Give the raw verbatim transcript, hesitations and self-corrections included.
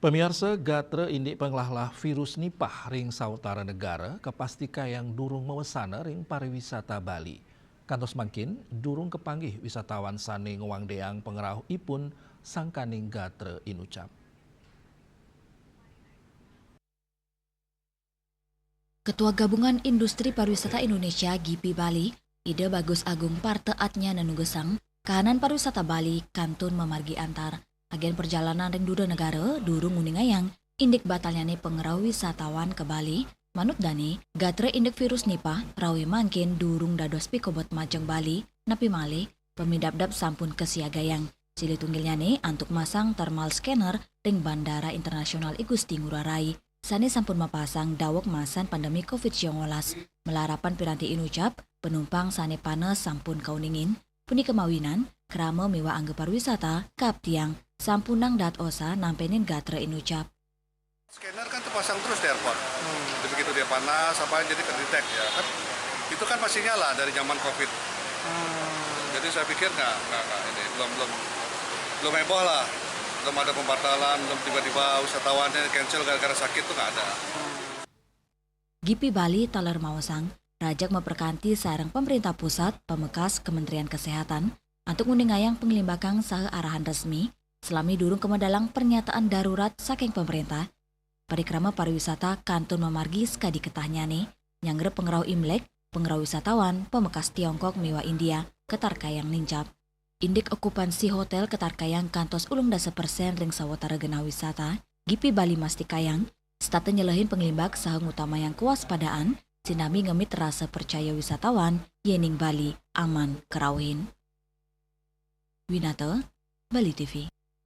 Pamiarsa, gatra indik panglahlah virus Nipah ring sawatara negara kapastikayang durung mawesana ring pariwisata Bali. Kantos mangkin, durung kapanggih wisatawan sane ngwangdeang pangrauhipun sangkaning gatra inucap. Ketua Gabungan Industri Pariwisata Indonesia, GIPI Bali, Ida Bagus Agung Parta Atnya nenugesang, kahanan pariwisata Bali kantun mamargi antar. Agen perjalanan ring dura negara durung nguningayang indik batalnyane pangrauh wisatawan ka Bali. Manut dane, gatra indik virus Nipah rauh mangkin durung dados pikobet majeng Bali, napi malih pamidabdab sampun kasiagayang. Silih tunggilnyane antuk masang thermal scanner ring Bandara Internasional I Gusti Ngurah Rai, sane sampun mapasang daweg masan pandemi covid sembilan belas. Malarapan piranti inucap, panumpang sane panes sampun kauningin, punika mawinan krama miwah angga pariwisata kaaptiang sampunang daat osa nampenin gatra inucap. Scanner kan terpasang terus di airport. Jadi begitu dia panas, apa, jadi ke-detect ya kan. Itu kan masih nyala dari zaman covid. Jadi saya pikir nggak, nggak, nggak ini, belum, belum, belum heboh lah. Belum ada pembatalan, belum tiba-tiba wisatawannya cancel gara-gara sakit tuh nggak ada. GIPI Bali taler maosang, rajeg maperkanti sareng pemerintah pusat, pamekas Kementerian Kesehatan, antuk nguningayang panglimbakang saha arahan resmi, salami durung kamedalang pernyataan darurat saking pemerintah. Parikrama pariwisata kantun mamargi sakadi ketahnyane, nyanggra pangrauh Imlek, pangrauh wisatawan, pamekas Tiongkok miwah India, katarkayang nincap. Indik okupansi hotel katarkayang kantos ulung dasa persen ring sawatara genah wisata, GIPI Bali mastikayang, setata nyelehin panglimbak saha ngutamayang kewaspadaan, sinambi ngemit rasa percaya wisatawan, yening Bali aman karauhin. Winata, Bali T V.